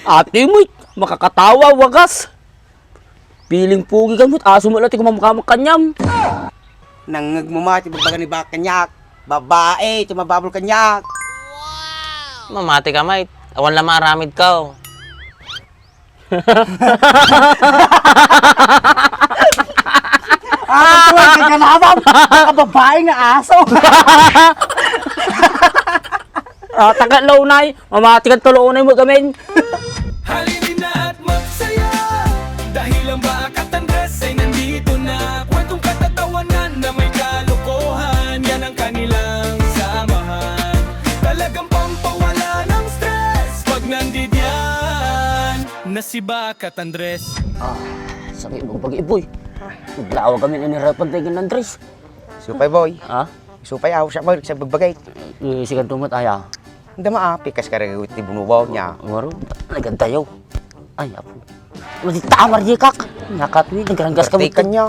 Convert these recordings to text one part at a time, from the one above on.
Ate mo, makakatawa, wagas. Piling pugi ka mo, aso mo lang, kumamukha kanyam. Nangag mo mati, babaga ni ba kanyak. Babae, tumababol kanyak. Mamati ka, mate. Awan lang maramid ka. Tuwag ka kanabam. Babae nga aso. Tagalaw na mamati ka tuloonay mo gamin. Halinin na at magsaya dahil ang Bakat Andres ay nandito na. Kwentong katatawanan na may kalokohan, yan ang kanilang samahan. Talagang pampawala ng stress pag nandidyan na si Bakat Andres. Sakit mo pag-iboy. Naglawag kami na nirapan tayo ng Andres. Supay boy. Ha? Supay ako siya mo sa bagbagay. Sikan tumot aya. Hindi maapi kas karagawit ti bunubaw niya. Ngaro, nagantayaw. Ay, apo. Maditamar di kak. Nakatwi, nagranggas ka mo. Pertikan niya.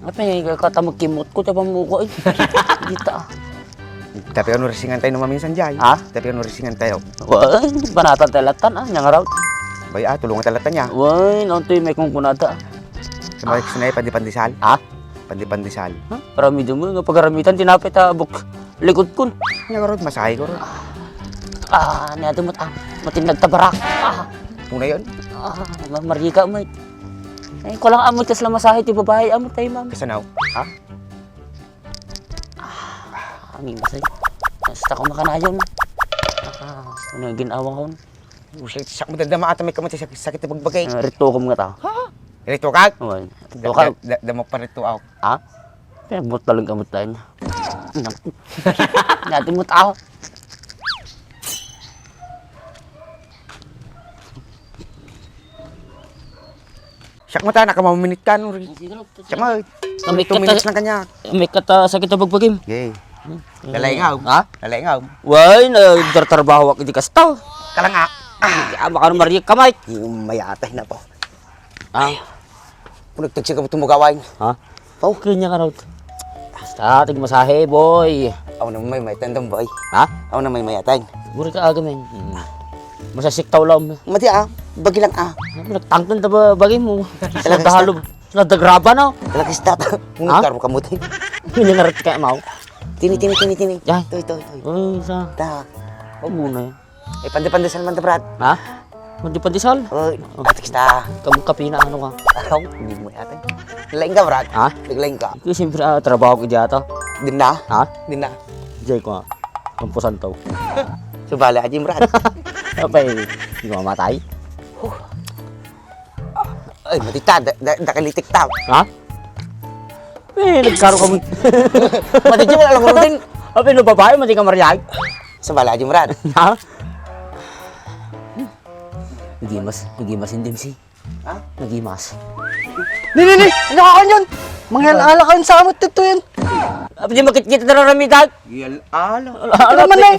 Apa yung katamag-kimot ko, tapang muko eh. Dita. Tapi ano resingan tayo naman minsan jay. Ha? Tapi ano resingan tayo. Wah, banatan telatan nyang raw. Bay tulungan talatan niya. Wah, nanti may kung kunada. Sa mga sinay pandipandisal. Ha? Pandipandisal. Ha? Para medyo mo, nga pagaramitan, tinapit buk likod kun. Niya karod, masahe ko ron. Niyato mo matinag tabarak. Puna yun. Marika mo. Ay, ko lang amot kas lamasahe ti babae amot tayo, ma'am. Kasanaw. Ha? Aming masay. Basta ko makanayon. Ano ginawa ko? Sak mo dadama ata may kamot sakit na pagbagay. Rito ko mga ta. Rito ka? Uy, rito ka. Damo pa rito ako. Ha? Pero bot talang kamot tayo. Natin mo tao. Siyak mo ta, nakamaminit ka. Siyak mo. 2 minutes lang kanya. May kata sakit na bagbagim. Okay. Lalaingaw. Ha? Lalaingaw. Why, nagtartrabaho ako di kasta. Kalanga. Baka na mariyak kamay. Yung mayatay na po. Ha? Kung nagtagsika mo tumagawain. Ha? Okay niya ka raw. Basta, tigmasahe, boy. Ako na may mayatang boy. Ha? Ako na may mayatay. Buri ka aga, men. Masasiktaw lang. Mati bagi lang Nagtangtan ta ba bagay mo? Sila dahalo. Sila dagraba na. Talagis tata. Kung Ha? nagkaro ka mo tayo. Hindi nga rin kaya mau. Tini. Yan. Toy. Uy, sa. Ta. Huwag muna. Pandi-pandesal man ta, Brad. Ha? Hindi pa disal. Oy, atik ta. Kamu kapi na ano ka? Araw, hindi mo yatay. Lain ka, Brad. Ha? Naglain ka. Kasi siyempre trabaho ko diyata. Din na. Ha? Din na. Jay ko nga. Kampusan tao. Subala ka, Brad. Apa eh? Hindi ko mamatay. Ay, matita. Dakalitik tao. Ha? Nagkaro ka mo. Matiti mo lang ko din. Apa no babae, mati ka mariyag. Subala ka, Brad. Ha? Nagimas hindi si. Ha? Nagimas. Ni! Ano ka yun? Mangyalala ka yun sa amot ito yan. Apa di makikita na ramidag? Yal, ala. Ito naman eh.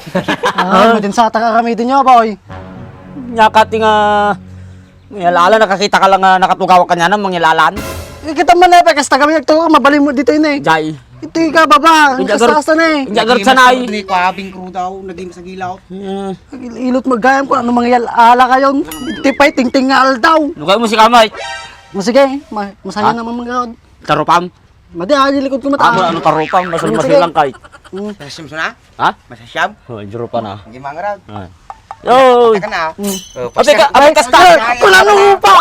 Madin sa takakamitin nyo, boy. Nyakati nga. Mangyalala, nakakita ka lang nga nakatugawa ka niya ng mangyalaan. Kita man eh, kasi kami nagtuwa, mabaling mo dito yun eh. Jay. Ito ka, baba. Ang kasta-kasta na eh. Hindi agar sanay. Hindi ko abing crew daw. Naging sa gilaw. Ilot magayam ko, ano mangyalala ka yun. Tipay, ting-ting nga daw. Lugay mo si kamay. Sige, masaya naman mga Tarupam. Madi, likod ko Amo mata. ano tarupam, masal Sige. masilang kay. Masasyam na? Ha? Masasyam? Oh, juro pa na. Hindi mga raw. Yo. Taka na. Abi kasta. Wala nang upa!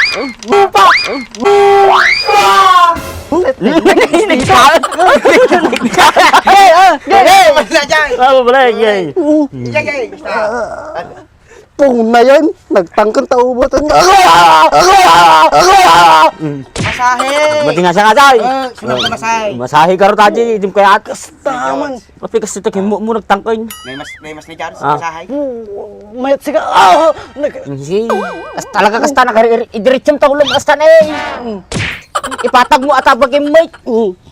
Upa! Hey, Wala dyan. balik, yay. Yay. Pung na yan, nagtangkang taubotan nga. Masahe. Mati nga siya nga tay. Sunod na masahe. Masahe ka rin tayo, hindi mo kaya atas. Taman. Tapi kasi ito mo nagtangkoy. May mas ni Charles. Ah. Masahe. Mayat siga. Hindi. Talaga kasta nakaridiritsyon tawlong kasta na eh. Ipatag mo at abag yung mic.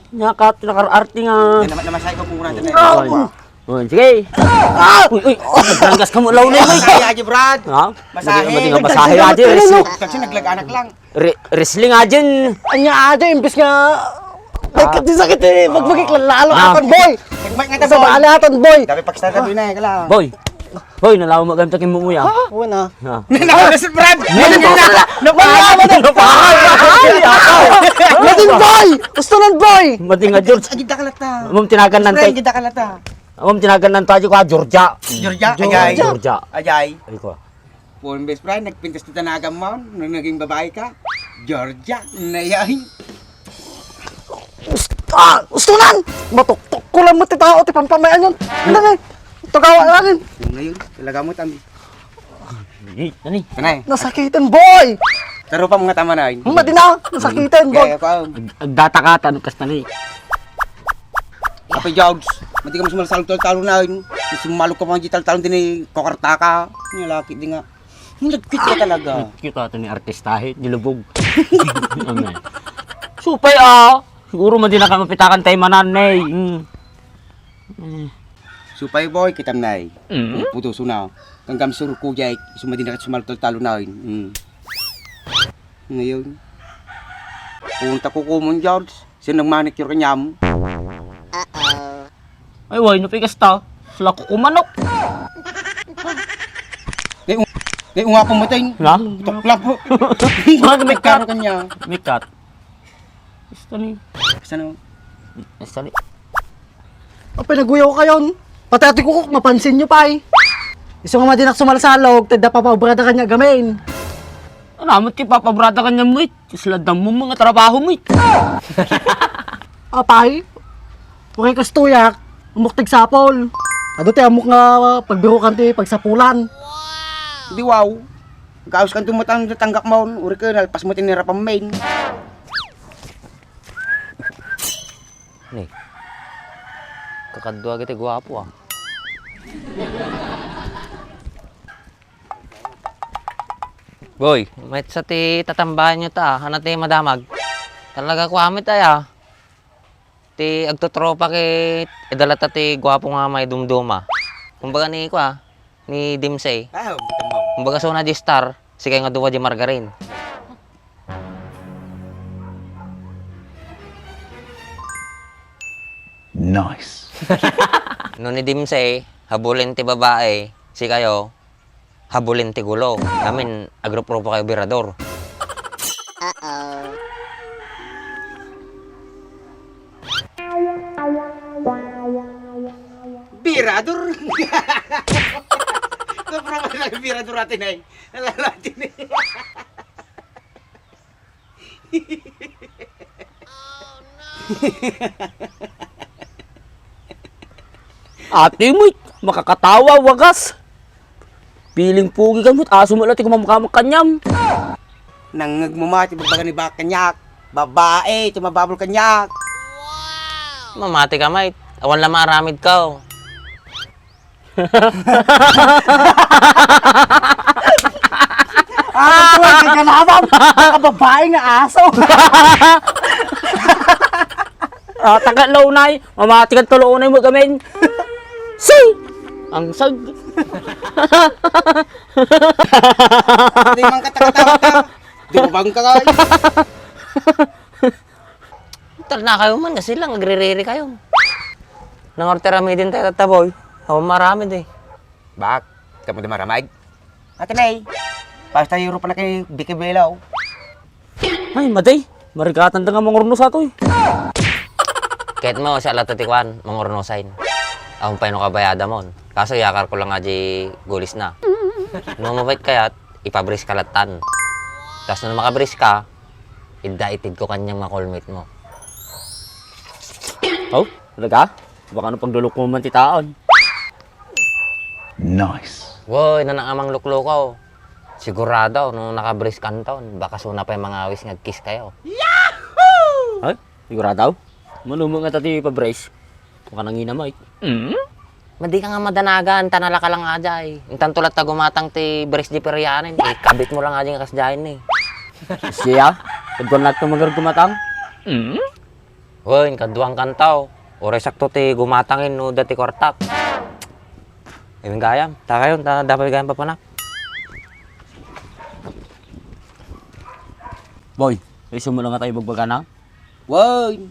Nakat, nakararti nga. Yan naman masahe ko kung natin na. Oh, sige. Uy, naglangas ka mo law na mic. Masahe aja, Brad. Ha? Masahe. Mati nga masahe aja. Kasi naglag-anak lang. Wrestling aja. Anya aja, imbis nga. Sakit eh. Magbagik lalo aton, boy. Nagmike nga Sa boy. baala aton, boy. Dapat pag-start na na kala. Boy, Hoy, nalaman mo gamit mo ya. Oo na. Nanalo si Brad! Mading boy! Gusto nun boy! Mati nga George. Agita kalata. Amom tinagan nan tay. Agita kalata. Amom tinagan nan tayo ko Georgia. Georgia, ajay. Georgia. Ajay. Ay ko. Phone best friend, nagpintas na tanagan mo, nung naging babae ka. Georgia, nayay. Gusto nan! Matuktok ko lang mo ti tao, ti pampamayan yun. Ano na? Tugawa natin. Yung ngayon, talaga mo tambi. Nani? Kanay, Nasakitan boy! taro pa mga tama na yun. Madi na! Nasakitan boy! Kaya ako, Agdatakatan kas tani. Kapay Jogs, mati ka mo sumalasalo talo na yun. Sumalok ka pa mga tal-talon din eh, kokarta ka. Yung laki din nga. Yung lagkit ka talaga. Kita to ni artistahe, nilubog. Amen. Supay ah. Siguro man din nakamapitakan tayo mananay. Supay boy, kitam na eh. Putuso na. Kanggam suru ko jay, sumadi na ka sumalok talo na yun. Ngayon, punta ko kumon Jogs, sino nang manicure ka niya mo? Ay way, napikas ta. Sila ko kumanok. Ngayon nga pumatay. Na? Tukla po. Mga may Karo kat. ka niya. May kat. Gusto ni. Saan Gusto ni. Pinaguyaw ko kayon. Pati ati ko mapansin nyo pa eh. Iso nga madinak sumalsalog, tada pa paubrada kanya gamin. Anamot ti papabrata ka niya mate. Isladam mo mga trabaho mate. Apay, okay kastuyak, umuktig sapol. Ado ti amok nga pagbiro kan ti pagsapulan. Di wow. Kaos kan tumatang tanggak mo, uri ka nalpas mo tinira pang main. Ni. Kakadwa kita gwapo ah. Boy, may sa ti tatambahan nyo ta, hana ti madamag. Talaga ko amit ay ah. Ti agtotropa kay idala ta ti gwapo nga may dumduma. Kumbaga ni ko ah, ni Dimsey. Ah, bitan mo. Kumbaga so na di star, sige nga duwa di margarin. Nice. No ni Dimsey, habulin ti babae, si kayo, habulin ti gulo. Namin, agropropo kayo birador. Birador. Kapra mo lang birador natin ay. Nalalatin eh. Ate mate, makakatawa wagas. Piling pugi ka mo't aso mo lang ti kumamakamak kanyam. Nangagmumati babaga ni Bakanyak. Babae, tumababol kanyak. Mamati ka, mate. Awan lang maramid ka. Oh. Tuwag kay kanabam, kababae nga aso. Tagalaw nay, mamati kang tuloon na mo gamin. Si! Ang sag. Di man katakatawa ka. Di mo bang kakay. Tal na kayo man, kasi lang, nagre-re kayo. Nangorterami din tayo tataboy. Awan maramid eh. Bak, kamu di maramay. Ate Nay, pas tayo Europa na kay Vicky Belaw. Ay, maday. Marigatan da nga mangurno sa to eh. Kahit mo sa latatikwan, mangornosain. Akong pa yung kabayada mon. Kaso yakar ko lang nga di gulis na. Nung mabait kayat, ipabris ka latan. Tapos nung makabris ka, idda-itid ko kanyang makulmate mo. Oh, talaga? Baka ano pang dulok mo man titaon. Nice. Woy, nanangamang luklukaw. Sigurado, nung nakabris ka taon, baka suna pa yung mga awis ngag-kiss kayo. Ay, sigurado? Manumo nga tati pa-brace. Baka nangina mo eh. Madi ka nga madanagan, tanala ka lang nga dyan. Intan tulat ta gumatang ti brace di peryanin, kabit mo lang nga dyan kasdayan eh. Siya? Pagkuhan lahat ng mga gumatang? Woy, kaduang kantaw. Ore sakto ti gumatangin no dati kortak. Ibang gayam, ta kayo, dapat gayam pa panak. Boy, iso mo lang nga tayo magbaga na? Woy,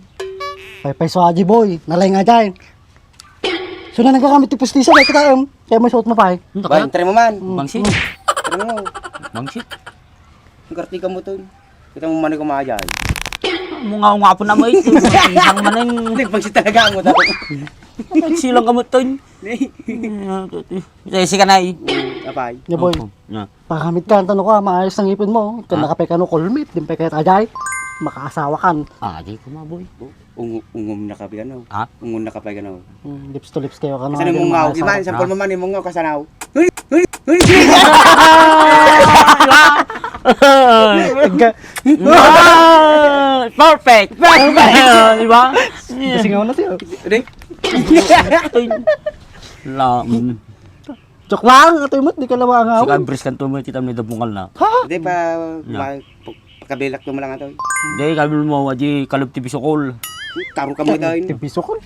Pay so aji boy, nalay nga dyan. So na nagkakamit ti pustisa, kaya kita Kaya may suot mo pa eh. Ba, try mo man. Bangsit. Try mo. Bangsit. Yung kartika mo to. Kita mo man ko maayay. Mga nga po na mo ito. Isang manang. Nagpagsi talaga mo daw. Silang kamot to. Kasi ka na eh. Apay. Yeah, boy. Yeah. Pakamit ka, tanong ka, maayos ng ipin mo. Ikaw nakapay ka no kulmit, din pa kaya tajay. Makaasawa kan. Ah, di ko maboy. Ungum na kapi ano. Ha? Ungum na kapay ano. Lips to lips kayo ka no. Kasi Hindi mong na ngaw, makaasawa. iman, sampol mo man, mong ngaw kasanaw. Perfect! Di ba? Kasingaw na siya. Lam. Joke lang, ito yung di ka lawa nga. Sika bris kan tumoy kita may dabungal na. Hindi pa, pagkabilak mo lang ito. Hindi, kabil mo, aji kalub tibi sukol. Tarong ka mo ito. Tibiso ko.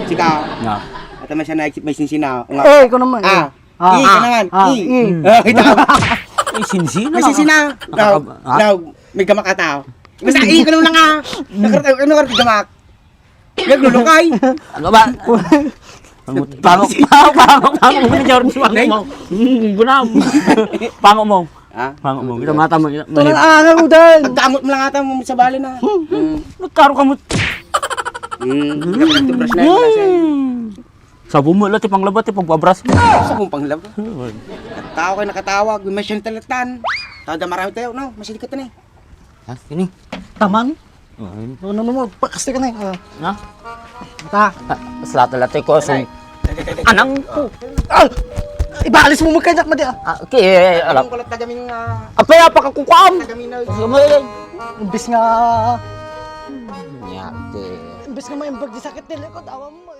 Sika. Nga. At naman siya may sinsina. Eh, ikaw naman. I ka naman. I. Kita ko. Ay, sinsina May sinsina. May gamak ata. Basta i ka naman lang ah. Ano ka gamak? Naglulukay. Ano ba? Pango mo na Jordan si pango mo. Bunam. Pango mo. Ha? Pango mo. Kita mata mo. Ito lang angal mo din. Pagkamot mo lang ata mo sa bali na. Nagkaro ka mo. Nagtubrush na yun. Sabo mo lang, tipang labat, tipang babras. Sa kong panglab. Tao kayo nakatawag. May siya talatan. Tao marami tayo. No, masilikat na eh. Ha? Ini? Taman. Ayun. Ano mo, pakasti ka na eh. Na? Ta. Slata-late ko. So, anang ko. Ibalis mo magkanyak mo di ah. Okay, alam. Alam ko lang tagaming Apa ya, pakakukuam? tagaming na. Imbis nga, Ya, imbis nga may imbag di sakit nila ko, tawa mo.